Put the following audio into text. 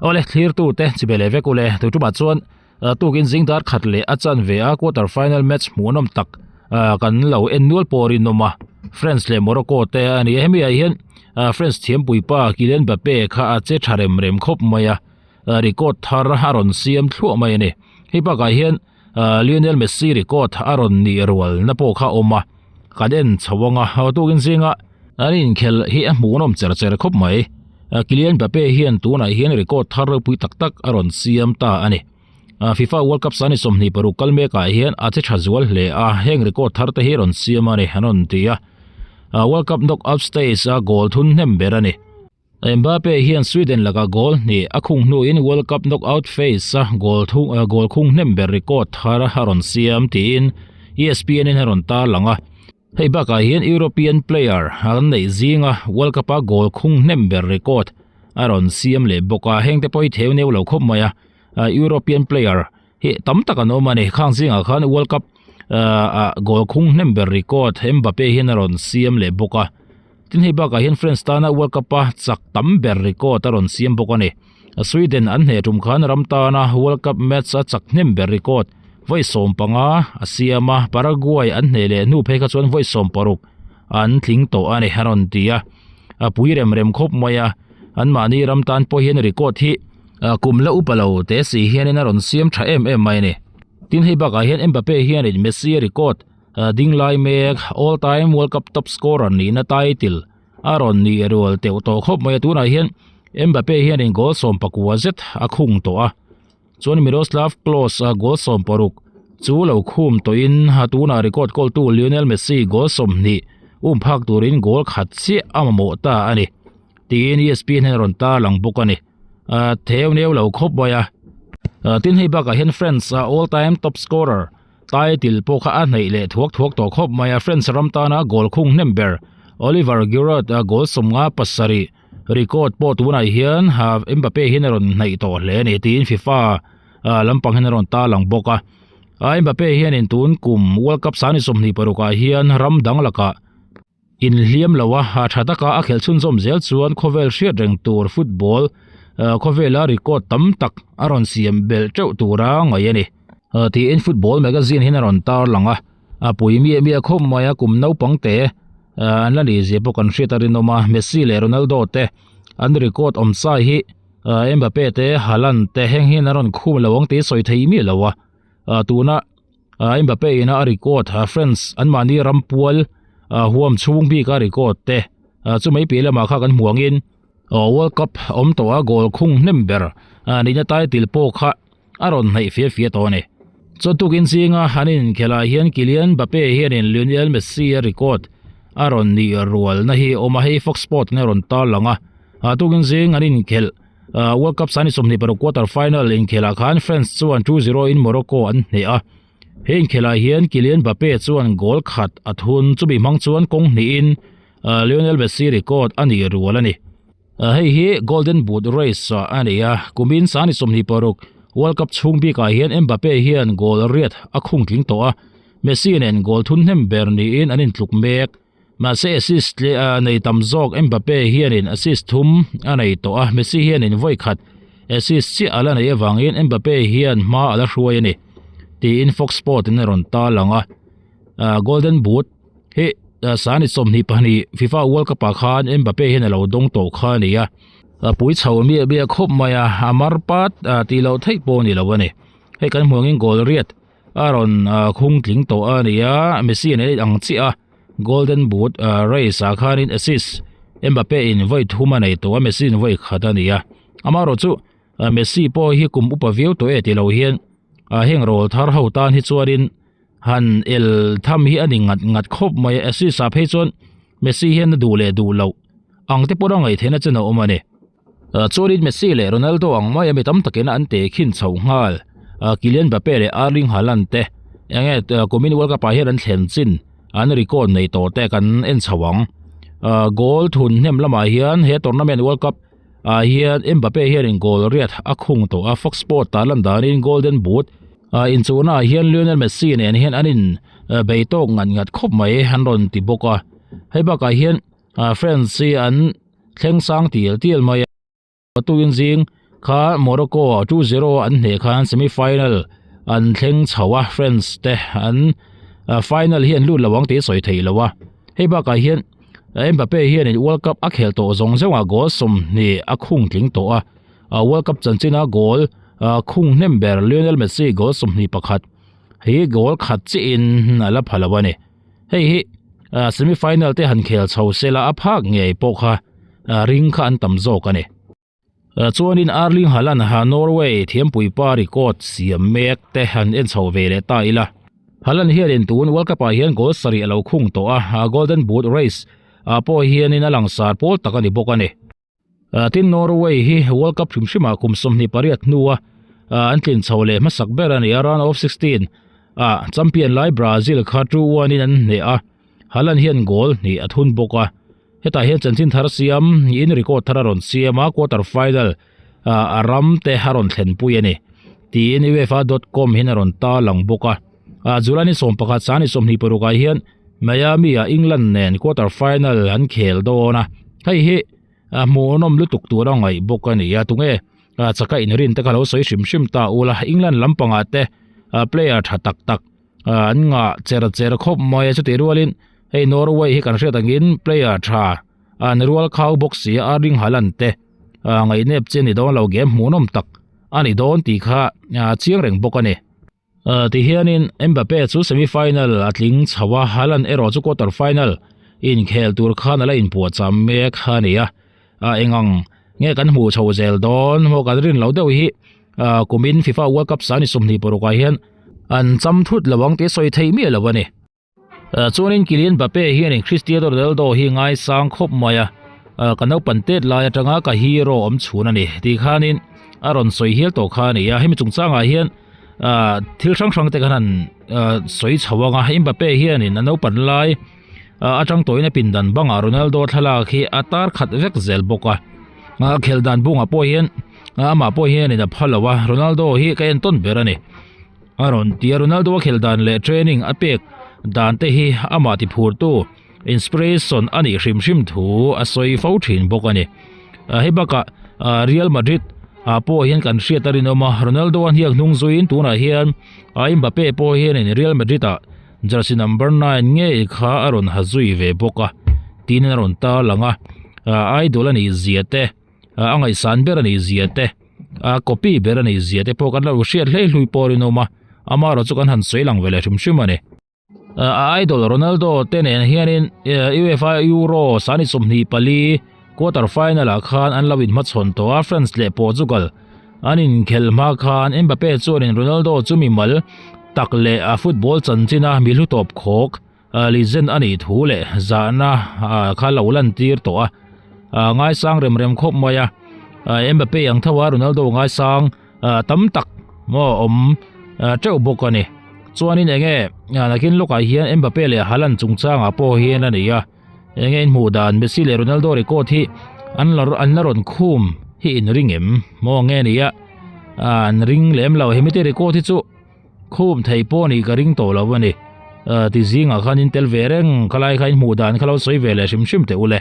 Awle thlirtu te chibe leh vek ule tu tumah chuan tukin zing dar khat leh a chan ve a quarter final match hmuhnawm tak kan lo en nual pawh rinawm a France leh Morocco te a ni a hemi ah hian France thiampui pa Kylian Mbappe kha a che tha rem rem khawp mai a record thar a rawn siam thluah mai a ni hei bakah hian Lionel Messi record a rawn nih rual na pawh kha a awm a kan en chho ang a tukin zinga an inkhel hi a hmuhnawm cher cher khawp mai Kylian Mbappe hian tunah hian record thar ropui tak tak a rawn siam ta a ni FIFA World Cup sani 26 kal mekah hian a che tha zual hle a heng record thar te hi rawn siam a ni an rawn ti a World Cup knockout stage a goal thun hnem ber a ni. Mbappe hian Sweden laka goal hnih a khung hnuin World Cup knockout phase a goal thung goal khung hnem ber record thar a rawn siam tiin ESPN in a rawn tarlang a. Hei bakah hian European player an neih zinga World Cup a goal khung hnem ber record a rawn siam leh bawk a, hengte pawh hi theu neu lo khawp mai a. European player hi tam tak an awm a ni, khang zingah khan World Cup ah goal khung hnem ber record Mbappe hian a rawn siam leh bawk a. Tin hei bakah hian France tana World Cup a chak tam ber record a rawn siam bawk a ni. Sweden an hneh tum khan ram tana World Cup match a chak hnem ber record vawi 15 a siam a, Paraguay an hneh leh hnu phei kha chuan vawi 16 an tling tawh a ni a rawn ti a. A pui rem rem khawp mai a, anmahni ram tan pawh hian record hi kum la upa lo te si hianin a rawn siam tha em em mai a ni. Tin hei bakah hian Mbappe hianin Messi a record Ding lai mek all time World Cup top scorer nihna title a rawn nih rual teuh tawh khawp mai a, tunah hian Mbappe hianin goal 14 zet a khung tawh a, chuan Miroslav Klose a goal 16 chu lo khum tawhin tunah record kawltu Lionel Messi goal 20 um phak turin goal khat chiah a mamawh ta a ni tiin ESPN hian a rawn tarlang bawk a ni. Theu neu lo khawp mai a, tin hei bakah hian France all time top scorer Title pawh kha a hnaih leh thuak thuak tawh khawp mai a, France ram tana goal khung hnem ber Oliver Giroud a goal 57 record pawh tunah hian Mbappe hian a rawn hnaih tawh hle a ni tiin FIFA lampang hian a rawn tarlang bawk a. Mbappe hianin tun kum World Cup 26 ah hian ram dang lakah Inhliam lo a, ha tha taka a khelh chhunzawm zel chuan khawvel hriat reng tur football khawvela record tam tak a rawn siam belh teuh tura ngaih a ni. Tiin football magazine hian a rawn tarlang a, a pui miah miah khawp mai a, kum naupang te an la nih zia pawh kan hriat a rinawm a, Messi leh Ronaldo te an record awm sai hi Mbappe te Haaland te heng hian an rawn khum lo ang tih sawi thei miah lo a, tuna Mbappe ina a record France an mahni rampual huam chhung bik a record te chumai piah lamah kha kan hmu angin World Cup awm tawh a goal khung hnem ber nihna title pawh kha a rawn hnaih fia fia tawh a ni. Chuan tukin zinga an inkhelh ah hian Kylian Mbappe hianin Lionel Messi a record a rawn nih rualna hi a awm a, hei Fox Sports in a rawn tarlang a, tukin zing an inkhelh World Cup 26 quarter final inkhelh ah khan France chuan 2-0 in Morocco an hneh a. He inkhelh ah hian Kylian Mbappe chuan goal khat a thun chumi hmang chuan kawng hnihin Lionel Messi record a nih rual a ni. Hei hi Golden Boot race a ni a, kumin 26 World Cup chhung bikah hian Mbappe hian goal riat a khung tling tawh a, Messi nen goal thun hnem ber niin an intluk mek. Mahse assist leh a nei tam zawk Mbappe hianin assist thum a nei tawh a, Messi hianin vawi khat assist chiah a la nei avangin Mbappe hian hma a la hruai a ni tiin Fox Sports in a rawn tarlang a. Golden Boot hi sani 22 FIFA World Cup ah khan Mbappe hian a lo dawng tawh kha a ni a, pui chho miah miah khawp mai a, a mar pat tih loh theih pawh a ni lo a ni. Hei kan hmuh angin goal riat a rawn khung tling tawh a ni a, Messi an ei ang chiah a. Golden Boot race ah khanin assist Mbappe in vawi thum a nei tawh a, Messi in vawi khat a ni a. Amaherawh chu Messi pawh hi kum upa viau tawh e tilo hian heng rawl thar ho tan hi chuanin han el tham hi a ni ngat ngat khawp mai a, assist ah phei chuan Messi hian a duh leh duh loh ang te pawh a ngaihtheihna chen a awm a ni. Chuanin Messi leh Ronaldo ang mai a mi tam takin an tehkhin chho nghal. Kylian Mbappe leh Erling Haaland te enge kumin World Cup ah hian an thlen chin an record nei tawh te kan en chho ang. Goal thun hnem lamah hian he tournament World Cup ah hian Mbappe hianin goal riat a khung tawh a, Fox Sports tan lan danin Golden Boot inchuhna ah hian Lionel Messi nen hian an in bei tawk ngat ngat khawp mai an rawn ti bawk a. Hei bakah hian France hi an thleng sang tial tial mai a, tuin zing Kha Morocco 2-0 an hneh khan semi final an thleng chho a, France te an final hi an lut lo ang tih a sawi theih lo a. Hei bakah hian Mbappe hianin World Cup a khel tawh zawng zawngah goal 20 a khung tling tawh a. World Cup chanchina goal khung hnem ber Lionel Messi goal 21 hi goal khat chiahin a la pha lo a ni. Hei hi semi final te han khel chho sela a phak ngei pawh kha ring kha an tam zawk a ni. Chuanin Erling Haaland ha Norway thiampui pa record siam mek te han en chho ve leh ta ila. Haaland hianin tun World Cup ah hian goal sarih a lo khung tawh a, Golden Boot race ah pawh hianin a langsar pawl tak a ni bawk a ni. Tin Norway hi World Cup hrim hrimah kum 28 hnua an tlin chho leh hmasak ber a ni a, round of 16 ah champion lai Brazil kha 2-1 in an hneh a, Haaland hian goal hnih a thun bawk a. Hetah hian chanchin thar siam in record thar a rawn siam a, quarter final a ram te a rawn thlenpui a ni tiin uefa dot com hian a rawn tarlang bawk a. July ni 11 sang ni 26 ah hian Miami ah England nen quarter final an khel dawn a, hei hi hmuhnawm lutuk tur a ngaih bawk a ni a, tunge chaka inrin te kha lo sawi hrim hrim ta ula, England lampangah te player tha tak tak an ngah cher cher khawp mai a, chutih rualin hei Norway hi kan hriat angin player tha an rual khau bawk si a Erling Haaland te ngaihnep chi a ni dawn lo game hmuhnawm tak a ni dawn tih kha chiang reng bawk a ni. Tihianin Mbappe chu semi final a tling chho a, Haaland erawh chu quarter final inkhel tur khan a la inpuahchah mek a ni a. a engang nge kan hmuh chho zel dawn maw kan rin lo deuh hi ah kumin FIFA World Cup sani 26 ah hian an cham thut lo ang tih sawi theih miah lo a ni. Ah chuanin Kylian Mbappe hianin Cristiano Ronaldo hi ngaisang khawp mai a, ah ka naupan tet lai atanga ka hero awm chhun a ni tih khanin a rawn sawi hial tawh kha a ni a, hemi chungchangah hian ah thil hrang hrang te khan han ah sawi chho ang a, Mbappe hianin a naupan lai atang tawhin a pindan bangah Ronaldo thlalak hi a tar khat vek zel bawk a a khel dan bungah pawh hian amah pawh hianin a pha lo a Ronaldo hi ka en tawn ber a ni a rawn ti a Ronaldo a khel dan leh training a pek dan te hi amah ti phur tu inspiration a nih hrim hrim thu a sawi fo thin bawk a ni hei bakah Real Madrid ah pawh hian kan hriat a rinawm a Ronaldo a hniak hnung zuiin tunah hian Mbappe pawh hianin Real Madrid ah Jersey number 9 ngei kha a rawn ha zui ve bawk a, tin a rawn tar lang a, idol a nih zia te, a ngaihsan ber a nih zia te, a copy ber a nih zia te pawh kan lo hriat hlei hlui pawh a rinawm a, amaherawhchu kan han sawi lang ve leh hrim hrim a ni. A idol Ronaldo te nen hianin UEFA Euro sani 24 Quarter final ah khan an lo inhmachhawn tawh a, France leh Portugal an inkhelh hma khan Mbappe chuanin Ronaldo chu mimal tak leh a football chanchina mi hlu tawp khawk legend a nih thu leh zahna kha lo lantir tawh a, ngaisang rem rem khawp mai a. Mbappe ang tho a Ronaldo ngaisang tam tak maw awm teuh bawk a ni. Chuanin enge nakin lawkah hian Mbappe leh Haaland chungchangah pawh hian a ni a. Enge in hmuh dan Messi leh Ronaldo record hi an la an la rawn khum hi in ring em maw nge ni a an ring lem lo hemi te record hi chu khum thei pawh ni ka ring tawh lo a ni ti zingah khan in tel ve reng khalai kha in hmuh dan kha lo sawi ve leh hrim hrim teh ule.